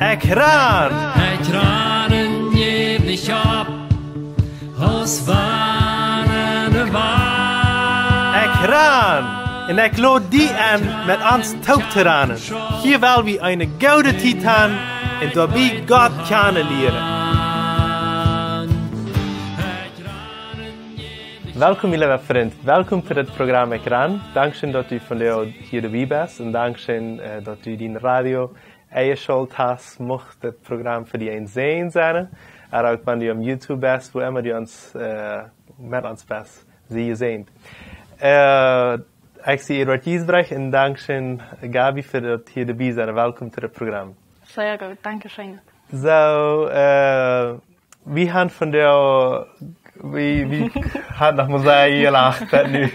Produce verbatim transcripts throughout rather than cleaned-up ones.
Ekj ran! Ekj ran en jäw nich opp, aus wann ne Wand. Ekj ran! Un ekj lod die en, met ons toop to ranen. Hia well wie eene goode Tiet han un doabie Gott kjanen lieren. Welkom, mien leewa Frint. Welkom to dit Program Ekj ran. Dankscheen, daut du vondoag hia doabie best. Un dankscheen, äh, daut du dien Radio enjeschalt hast. Mucht dit Program fa die een Säajen sennen. Ooda uk wan du opp YouTube best, wua emma du ons, äh, met ons best. Sie jesäajent. Äh, ekj sie Eduard Giesbrecht un dankscheen, Gabi, fa daut hia doabie sennen. Welkom to dit Program. Sea goot, dankscheen. Soo, äh, wie han vondoag, wie, wie han noch mol sea jelacht, daut nu.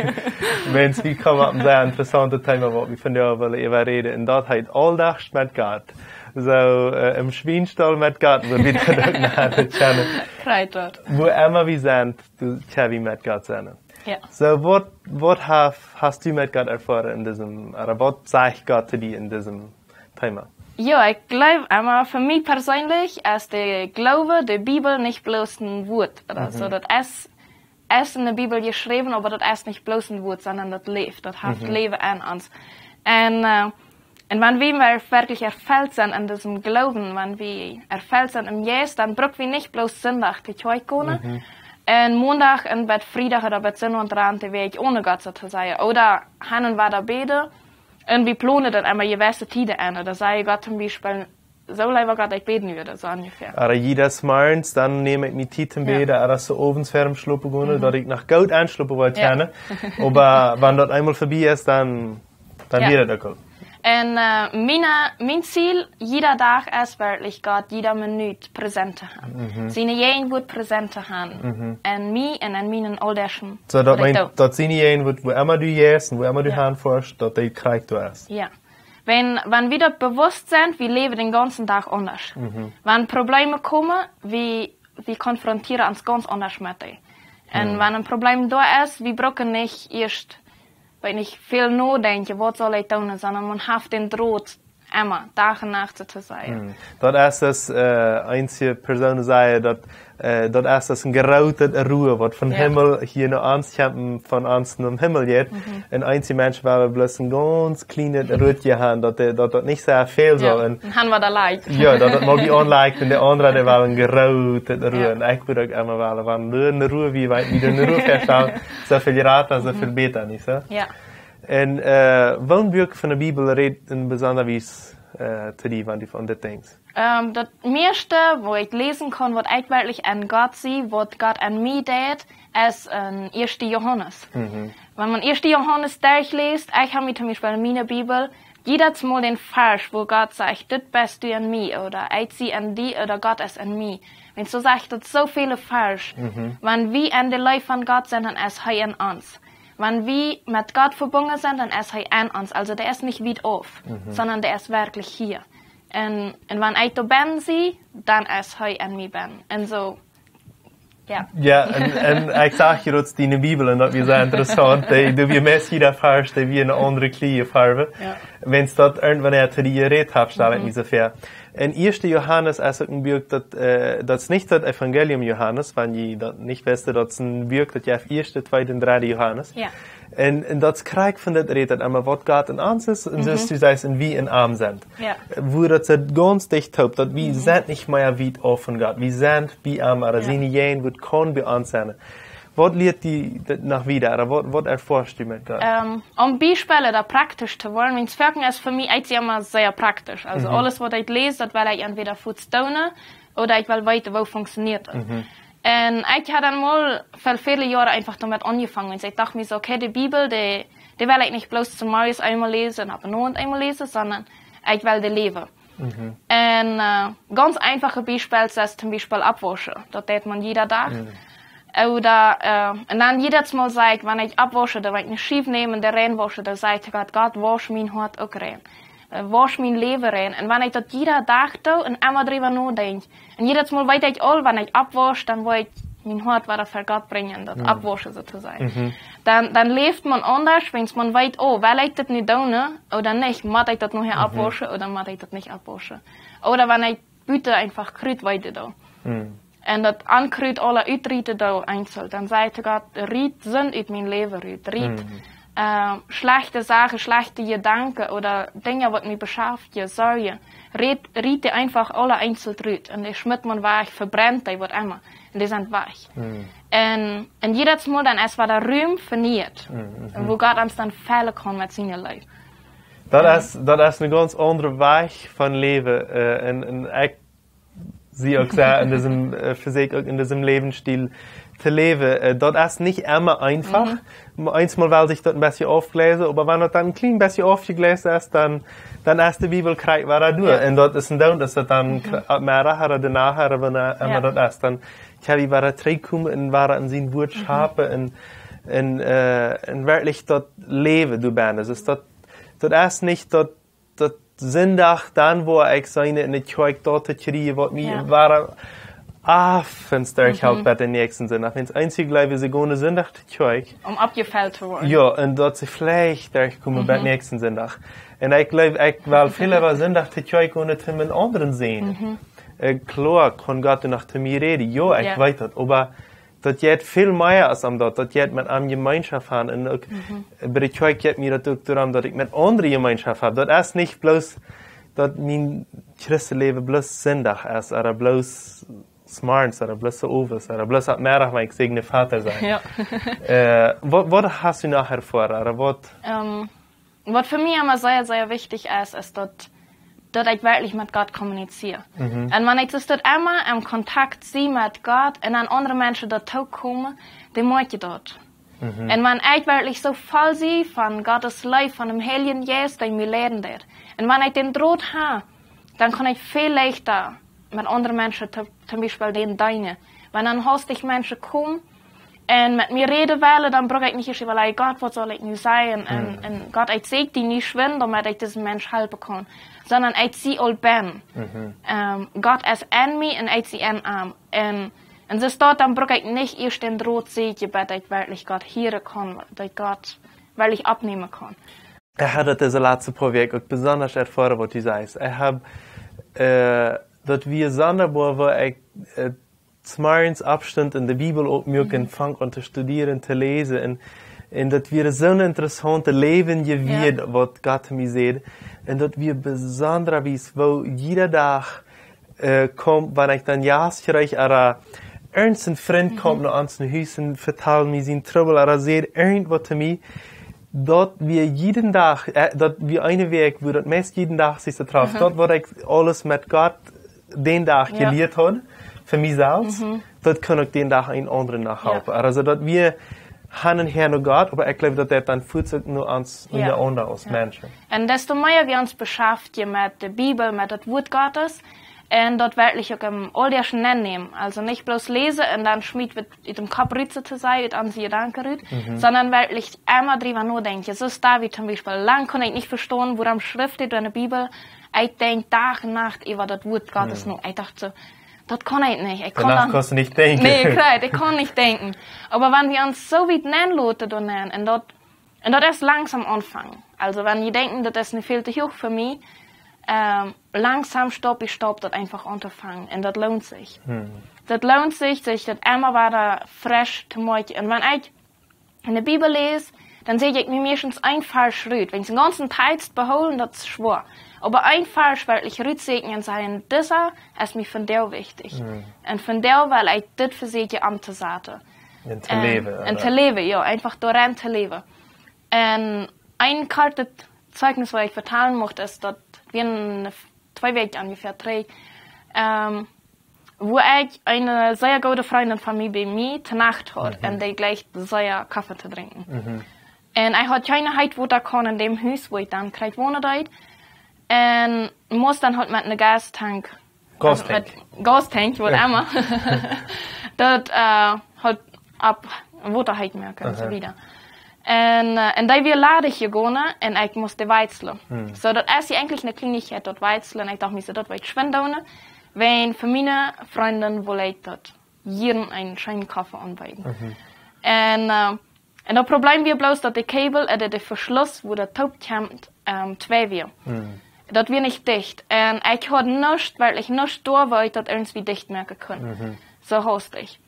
Wiels wie komen opp een sea interessauntet Thema, waut wie vondoag wellen äwa räden. Un daut heet Auldags met Gott. Soo, äh, em Schwienstall met Gott, woo wie daut uk nanen kjennen. Krakjt daut. Wua emma wie sent, du, kjenn wie met Gott sennen. Jo. Soo, waut, waut hast, hast du met Gott erfoaren en disem, ooda waut sajcht Gott to die en disem Thema? Jo, ekj jleew emma, fa mie perseenlich es de Gloowen, de Bibel nich bloos een Wuat. Aulsoo, mhm, daut es, es en de Bibel jeschräwen, oba daut es nich bloos een Wuat, sonda daut läft, daut haft, mhm, Läwen en ons. Un, äh, un wan wie werkjlich erfelt sent en disem Gloowen, wan wie erfelt sent em Jeist, dan bruck wie nich bloos Sindach to Kjoakj gonen, mhm, un Mondach un bat Friedach ooda bat Sinnowent ranen, wie ekj one Gott, soo to sajen. Ooda han un wada bäden, un wie plonen dan emma jewesse Tieden aun. Ooda sajcht Gott toom Biespel, soo leewa Gott, ekj bäd nu, ooda soo onjefäa. Ooda jiedes Morjes, dan näm ekj mie Tiet toom, jo, bäden, ooda soo owents ver däm Schlopen gonen, mhm, daut ekj noch goot enschlopen woa, jo, kjennen. Oba wan daut eemol verbie es, dan, dan, jo, wia daut uk aul. Un, äh, mien, mien Ziel, jieda Dach es werkjlich Gott, jieda Minut präsent to han. Mhm. Siene Jäajenwoat präsent to han. Mhm. En mie un en mienen auldaagschen. Soo, daut meent, daut siene Jäajenwoat, wua emma du jeist un wua emma du, jo, han foascht, daut dee krakjt doa es. Jo. Wan, wan wie daut bewusst sent, wie läwen dän gaunzen Dach aundasch. Mhm. Wan Probleme komen, wie, wie konfrontieren ons gaunz aundasch met dee. Un, mhm, wan een Problem doa es, wie brucken nich ieescht, weet nich, väl nodenkjen, waut saul ekj doonen, sonda maun haft dän Drot emma, Dach un Nacht, soo to sajen. Mhm. Daut es daut, äh, eenje Persoonen sajen, daut äh, daut es aus een grootet Roa, waut von, jo, Himmel hia no ons kjemt, von ons nom Himmel jeit. Mhm. Un eenje Menschen wellen bloos een gaunz kjlienet Roatje han, daut, äh, daut, daut nich soo väl, jo, saul. Un dan han wie daut leicht. Jo, daut, daut mott wie aunleichten, un de aundre, dee wellen een grootet Roa. Jo. Un ekj wudd uk emma wellen, wan een Roa, wie weet, wie een Roa faststalen, soo väl jrata, soo väl, mhm, bäta, nich soo? Jo. Un, äh, woon Buak von de Bibel rät en besonda Wies, äh, to die, wan du aun dit denkjst? Ähm, daut mieeschte, wua ekj läsen kaun, waut ekj werkjlich aun Gott sie, waut Gott aun mie deit, es en Ieeschte Johanes. Mhm. Wan maun Ieeschte Johanes derchläst, ekj hab mie toom Biespel en miene Bibel, jiedet Mol dän Varsch, wua Gott sajcht, dit best du en mie, ooda ekj sie en die, ooda Gott es en mie. Wan soo sajcht daut soo väle Varsch. Mhm. Wan wie en de Leew von Gott sent, dan es hee en ons. Wan wie met Gott vebungen sent, dan es hee en ons. Aulsoo, dee es nich wiet auf, mhm, sonda dee es werkjlich hia. Un, un wan ekj doa bennen sie, dan es hee en mie bennen. Un soo, jo. Jo, un, un ekj sach hia uk diene Bibel, un daut wia sea interessaunt. Dee, du, wia meist jieda Varsch, dee wia eene aundre Kjliene Farw. Jo. Wan daut irjentwanea to die jerät haft, stal ekj, mhm, mie soo väa. Un Ieeschte Johanes es uk een Buak daut, äh, daut es nich daut Evangelium Johanes, wan jie daut nich wisten, daut es een Buak daut jeft Ieeschte, Tweede un Dredde Johanes. Jo. Un, un daut krakjt von daut rät daut emma waut Gott en ons es, un, mhm, soo aus du sajchst, un wie en am sent. Jo. Wua daut soo gaunz dicht toop, daut wie, mhm, sent nich mea wiet auf von Gott. Wie sent bie am, ooda, jo, siene Jäajenwoat kaun bie ons sennen. Waut lieet die daut noch wieda, ooda waut, waut erfoascht du met Gott? Ähm, om Biespel ooda praktisch to woaren, wiels foaken es fa mie eejentlich emma sea praktisch. Aulsoo, mhm, aules waut ekj läs, daut well ekj entwäda fuaz doonen, ooda ekj well weeten, woo funktioniert daut. Mhm. Un ekj haud dan mol väl, väle Joaren eefach doamet aunjefongen. Wiels ekj docht mie soo, okay, de Bibel, dee, dee well ekj nich bloos zemorjes eemol läsen un opp dän Owent eemol läsen, sonda ekj well dee läwen. Mhm. Un, äh, gaunz eefache Biespels es toom Biespel oppwauschen. Daut deit maun jieda Dach. Mhm. Ooda, äh, un dan jiedet Mol saj ekj, wan ekj oppwausch, dan wan ekj eene Schiew näm un dee rein wausch, dan saj ekj to Gott, Gott, wausch mien Hoat uk rein. Äh, wausch mien Läwen rein. Un wan ekj daut jieda Dach doo un emma doaräwa nodenkj. Un jiedet Mol weet ekj aul, wan ekj oppwausch, dan woa ekj mien Hoat wada ver Gott brinjen, daut oppwauschen, soo to sajen. Dan, dan läft maun aundasch, wan maun weet, oh, well ekj daut nu doonen, ooda nich, mott ekj daut nohäa oppwauschen, ooda mott ekj daut nich oppwauschen. Ooda wan ekj buten eefach Krut weede doo. Un daut Onkrut aula utrieten doo eenseln. Dan saj ekj to Gott, riet Sind ut mien Läwen rut. Riet, äh, schlajchte Sachen, schlajchte Jedanken ooda Dinja, waut mie beschaftjen, Sorjen. Riet, riet dee eefach aula eenseln rut. Un dee schmitt maun wajch, vebrent dee, waut emma. Un dee sent wajch. Un, un jiedet Mol dan es wada Rum fa Nieet. Un woo Gott ons dan fellen kaun met siene Leew. Daut es, daut es een gaunz aundra Wajch von Läwen, äh, un, un ekj see uk sea en disem, äh, vesäkj uk en disem Läwensstiel to läwen. Äh, daut es nich emma eefach. Eensmol well sikj daut een bät aufjläsen, oba wan daut dan een kjlien bät aufjejläsen es, dan, dan es de Bibel krakjt wada doa. Un daut es een Doonen, daut daut dan kra-, opp Meddach ooda doano ooda wan emma daut es. Dan kjenn wie wada trigjkomen un wada en sien Wuat schapen un, un, äh, un werkjlich daut Läwen doabie. Daut es daut, daut es nich daut daut Sindach dan, wua ekj seene en de Kjoakj daut to kjrieen, waut mie wada auf un sterk helt bie dän näakjsten Sindach. Wan eensje jleewen, see gonen Sindach to Kjoakj, om oppjefelt to woaren. Jo, un daut see veleicht derchkomen bie dän näakjsten Sindach. Un ekj jleew, ekj well väl leewa Sindach to Kjoakj gonen, om een aundren to seenen. Äh, kloa, kaun Gott noch to mie räden. Jo, ekj weet daut, oba daut jeit väl mea aus om daut. Daut jeit met am Jemeenschoft han. Un uk, äh, bie de Kjoakj jeit mie daut uk doarom, daut ekj met aundre Jemeenschoft hab. Daut es nich bloos daut mien Christenläwen bloos Sindach es, ooda bloos zemorjes, ooda bloos zeowes, ooda bloos aum Meddach, wan ekj säajende Voda sie. Jo. Äh, waut, waut hast du noch erfoaren, ooda waut? Ähm, Waut fa mie emma sea, sea wichtich es, es daut, daut ekj werkjlich met Gott kommunizier. Un wan ekj daut emma en Kontakt sie met Gott un dan aundre Menschen daut tokomen, dan moakj ekj daut. Un wan ekj werkjlich soo voll sie von Gott siene Leew, von däm Heiljen Jeist, dee mie leiden deed. Un wan ekj dän Drot hab, dan kaun ekj väl leichta met aundre Menschen to, toom Biespel dän deenen. Wan dan haustich Menschen komen un met mie räden wellen, dan bruck ekj nich ieescht äwalieejen, Gott, waut saul ekj nu sajen? Un, un Gott, ekj säkj die nich schwind, doamet ekj disen Mensch halpen kaun. Sonda ekj sie aul bie am. Ähm, Gott es en mie un ekj sie en am. Un, un soo es daut, dan bruck ekj nich ieescht dän Drot säkjen, bat ekj werkjlich Gott hieren kaun, daut ekj Gott werkjlich oppnämen kaun. Ekj hab daut dise latste poa Wäakj uk besonda erfoaren, waut du sajchst. Ekj hab, äh, daut wia sondaboa, woo ekj, äh, zemorjes oppstunt un de Bibel opmuak un funk aun to studieren, to läsen. Un, un daut wia soon interessauntet Läwen jewieet, waut Gott to mie säd. Un daut wia besonda, woo jieda Dach äh, kjeem, wan ekj dan Jast kjrieech, ooda irjent een Frint kjeem no ons no Hus un vetald mie sien Trubbel, ooda säd irjentwaut to mie, daut wia jieda Dach, äh, daut wia eene Wäakj, wua daut meist jieda Dach sikj soo traf, daut waut ekj aules met Gott dän Dach jelieet haud, fa mie selfst, daut kunn uk dän Dach een aundren nohalpen. Aulsoo daut wia han un häa no Gott, oba ekj jleew, daut daut dan fuaz uk no ons, no aundre aus Menschen. Un desto mea wie ons beschaftjen met de Bibel, met daut Wuat Gottes, un daut werkjlich uk em Auldach nennämen. Aulsoo nich bloos läsen un dan schmieten wie ut däm Kopp rut, soo to sajen, ut onse Jedanken rut, sonda werkjlich emma doaräwa nodenkjen. Soo aus David toom Biespel. Lang kunn ekj nich vestonen, wuarom schrift hee en de Bibel, ekj denkj Dach un Nacht äwa daut Wuat Gottes no. Ekj docht soo, daut kaun ekj nich. Ekj kaun Doano dan kaust du nich denkjen. Nä, ekj kaun, ekj kaun nich denkjen. Oba wan wie ons soo wiet nenloten doa nenn, un daut, un daut es langsom aunfangen. Aulsoo, wan jie denkjen, daut es nu väl too huach fa mie, ähm, langsom, Staup bie Staup daut eefach auntofangen. Un daut loont sikj. Daut loont sikj, sikj daut emma wada fresch to moakjen. Un wan ekj en de Bibel läs, dan säkj ekj mie meistens een Varsch rut. Wan ekj dän gaunzen Tekjst behoolen, daut es schwoa. Oba een Varsch werkjlich rutsäkjen un sajen, disa es mie vondoag wichtich. Un vondoag well ekj dit vesäkjen omtosaten. Un to läwen, un to läwen, jo, eefach doarenn to läwen. Un een kortet Zeichnis, waut ekj vetalen mucht, es daut wie en twee Wäakj onjefäa trigj, ähm, wua ekj eene sea goode Frindin von mie bie mie to Nacht haud un dee jleicht sea Koffe to drinkjen. Un ekj haud kjeene heet Wota kaun en däm Hus, wua ekj dan krakjt wonen deed. Un must dan halt met ne Gastank, Gastank, met Gastank, waut emma. Daut, äh, halt opp Wota heet moaken un soo wieda. Un, äh, un dee wia ladich jegonen un ekj must dee weitslen. Soo, daut es je eejentlich ne Kjlienichkjeit, daut weitslen. Un ekj docht mie soo, daut woa ekj schwind doonen. Wan fa miene Frindin wull ekj daut jieren een scheenen Koffa aunbeeden. Mhm. Un, äh, un daut Problem wia bloos, daut de Kabel, äh, de, de Veschluss, wua daut toop kjemt, ähm, twei wia. Mhm. Daut wia nich dicht. Un ekj haud nuscht, werkjlich nuscht doa, wua ekj daut irjentwie dicht moaken kunn. Mhm. Soo haustich.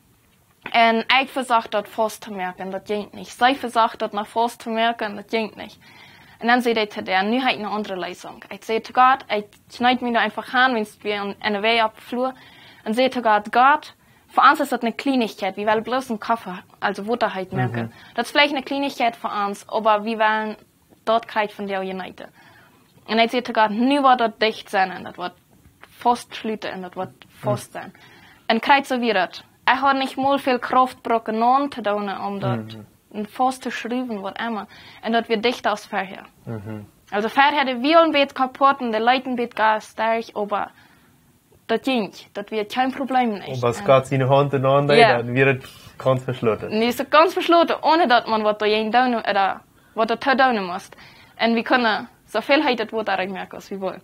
Un ekj vesocht daut faust to moaken, daut jinkj nich. See vesocht daut noch faust to moaken, daut jinkj nich. Un dan säd ekj to dän: "Nu hab ekj eene aundre Leesunk." Ekj säd to Gott, ekj kjneed mie doa eefach han, wiels wie aun, aun de Wäaj opp de Flua. Un säd to Gott: "Gott, fa ons es daut eene Kjlienichkjeit, wie wellen bloos een Koffa, aulsoo Wota heet moaken. Mhm. Daut es veleicht eene Kjlienichkjeit fa ons, oba wie wellen daut kjrieen von die jeneeten." Un ekj säd to Gott: "Nu woat daut dicht sennen un daut woat faust schluten un daut woat faust sennen." Un krakjt soo wia daut. Ekj haud nich mol väl Krauft brukt, om to doonen, om daut, mhm, een faust to schruwen, waut emma. Un daut wia dichta aus verhäa. Mhm. Aulsoo verhäa, dee wia een bät kaputt un dee leet een bät Gas derch, oba daut jinkj, daut wia kjeen Problem nich. Oba aus Gott siene Haunt doa aun deed, jo, dan wia daut gaunz veschloten. Nu es et gaunz veschloten, onen daut eena waut doajäajen doonen, ooda waut doa too doonen must. Un wie kunnen soo väl heet daut Wota doa moaken aus wie wellen.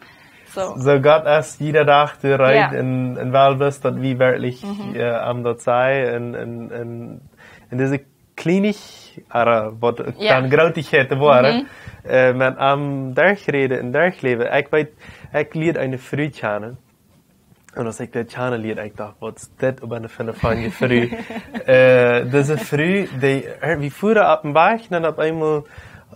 Soo. Soo Gott es jieda Dach doa reed, jo, un, un well wist daut wie werkjlich, mhm, äh, am daut sajen un, un, un, un dise Kjlienichkjeit, ooda waut, jo, dan Grootichkjeit woaren, mhm, äh, met am derchräden un derchläwen. Ekj weet, ekj lieed eene Fru kjanen. Un aus ekj dee kjanen lieed, ekj docht: "Waut es dit oba fa eene feine Fru?" Äh, dise Fru, dee, äh, wie fuaren opp dän Wajch, dan opp eemol: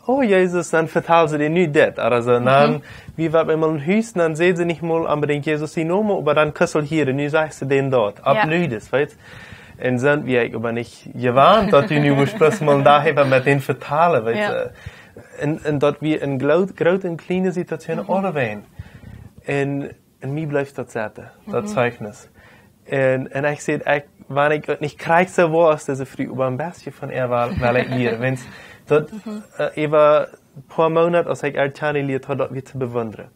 "Oh, Jesus", dan vetald see die nu dit. Ooda soo, dan, mhm, wie wieren opp eemol em Hus, dan säd see nich mol onbedinjt Jesus sienen Nomen, oba dan Kussel hia, nu sajcht see dän doa. Jo. Opp Lüdes, weetst? Un sent wie oba nich jewant, daut du nu must bloos mol doa äwa met dän vetalen, weetst, jo, äh, un, un daut wie en groot, groot un kjliene Situationen, mhm, aule wieren. Un, un mie bleef daut sitten, daut, mhm, Zeichnis. Un, un ekj säd, ekj, wan ekj uk nich krakjt soo woa aus dise Fru, oba een bät von äa well, well ekj lieren. Wiels daut, mhm, äh, äwa een poa Moonat, aus ekj äa kjanen lieed, haud daut wia to bewundren.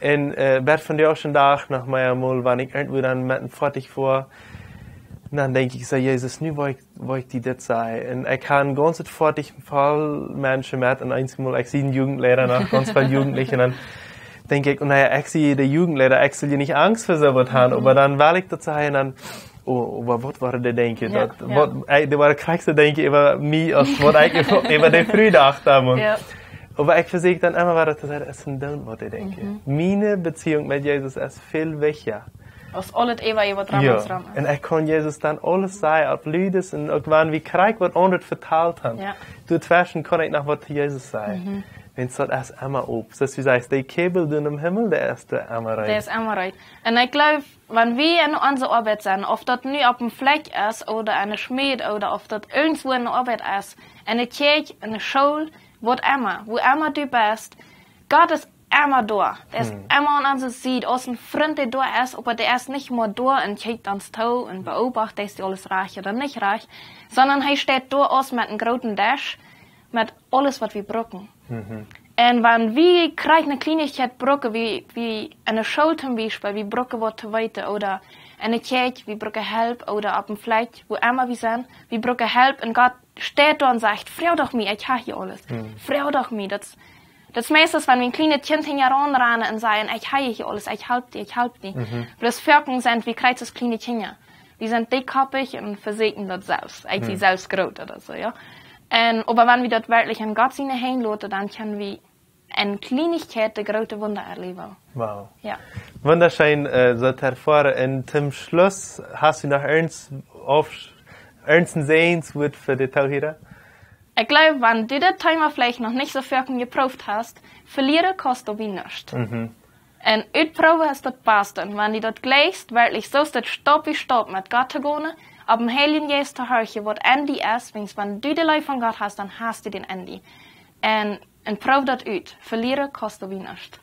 Un, äh, bat vondoag dän Dach noch mea mol, wan ekj irjentwua dan met een Foatich foa, dan denkj ekj soo: "Jesus, nu woa ekj, woa ekj die dit sajen." Un ekj hab een gaunzet Foatich voll Menschen met, un eemol, ekj sie een Jugendleiter, noch gaunz väl Jugendliche, un dan denkj ekj: "Oh, na jo, ekj sie de Jugendleiter, ekj saul je nich Angst fa soo waut haben." Mhm. Oba dan well ekj daut sajen, dan Oh, oba waut woaren dee denkjen? Jo, daut, jo. Waut, ey, dee woaren krakjt soo denkjen äwa mie aus waut ekj äwa, äwa de Fru docht dan. Jo. Oba ekj vesieekj dan emma wada to sajen, et es een Doont waut dee denkjen. Mhm. Miene Beziehung met Jesus es väl wichtja. Aus aules äwa, äwa Jo. Drama. Un ekj kaun Jesus dan aules sajen, opp Lüdes un uk wan wie krakjt waut aundret vetalt haben. Jo. Doatweschen kaun ekj noch waut to Jesus sajen. Mhm. Wiels daut es emma op. Soo aus du sajchst, de Kabel doa em Himmel, dee es doa emma rein. Dee es emma rein. Un ekj jleew, wan wie en onse Oabeit sent, auf daut nu opp een Flakj es ooda en eene Schmäd ooda auf daut irjentwua en de Oabeit es, en de Kjoakj, en de School, waut emma, wua emma du best, Gott es emma doa. Dee es Hm. emma aun onse Sied, aus een Frint, dee doa es, oba dee es nich mau doa un kjikjt ons too un beobacht, daut wie aules rajcht ooda nich rajcht, sonda hee steit doa aus met een grooten Desch, met aules waut wie brucken. Mhm. Un wan wie krakjt eene Kjlienichkjeit brucken, wie, wie en de School toom Biespel, wie brucken waut to weeten, ooda en de Kjoakj, wie brucken Help, ooda opp een Flakj, wua emma wie sent, wie brucken Help, un Gott steit doa un sajcht: "Froag doch mie, ekj hab hia aules. Mhm. Froag doch mie." Daut, daut es meist, wan wie een kjlienet Kjint hinjaraun ranen un sajen: "Ekj hab hia aules, ekj halp die, ekj halp die." Mhm. Bloos foaken sent wie krakjt aus kjliene Kjinja. Wie sent dikkoppich un vesieekjen daut selfst. Ekj sie Hm. selfst groot ooda soo, jo. Un, oba wan wie daut werkjlich en Gott siene Henj loten, dan kjenn wie en Kjlienichkjeit de groote Wunda erläwen. Wow. Jo. Wundascheen, äh, soo to erfoaren. Un toom Schluss, hast du noch irjent, auf, irjent een Säajenswuat fa de Toohiera? Ekj jleew, wan du dit Thema veleicht noch nich soo foaken jeprooft hast, velieren kaust du bie nuscht. Mhm. Un utproowen es daut baste. Un wan du daut jleichst, werkjlich soo es daut Staup bie Staup met Gott to gonen, opp dän Heiljen Jeist to horchen, waut en die es, wiels wan du de Leew von Gott hast, dan hast du dän en die. Un, un proow daut ut. Velieren kaust du bie nuscht.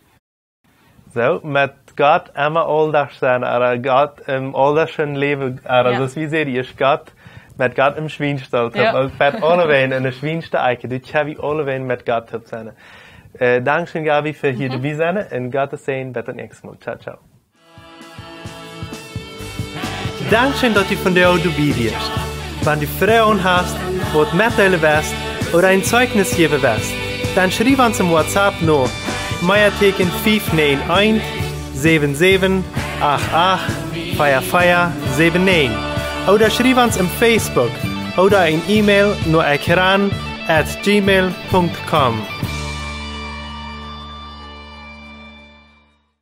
Soo, met Gott emma auldach sennen, ooda Gott em auldachschen Läwen, ooda Jo. soo aus wie säden, es Gott, met Gott em Schwienstall, Jo. uk met aulewäajen en de schwienste Ekj, du kjast aulewäajen met Gott toop sennen. Äh, dankscheen, Gabi, fa hia Mhm. doabie sennen. Un Gott säajen, bat daut näakjste Mol. Ciao, ciao. Dankscheen, daut du vondoag doabie wieescht. Wan du Froagen hast, waut metdeelen west ooda een Zeichnis jäwen west, dan schriew ons em WhatsApp no Meatieekjen fief näajen eent, säwen säwen, acht acht, vea vea, säwen näajen. ooda schriew ons em Facebook ooda een E-Mail no ekran at gmail punkt com.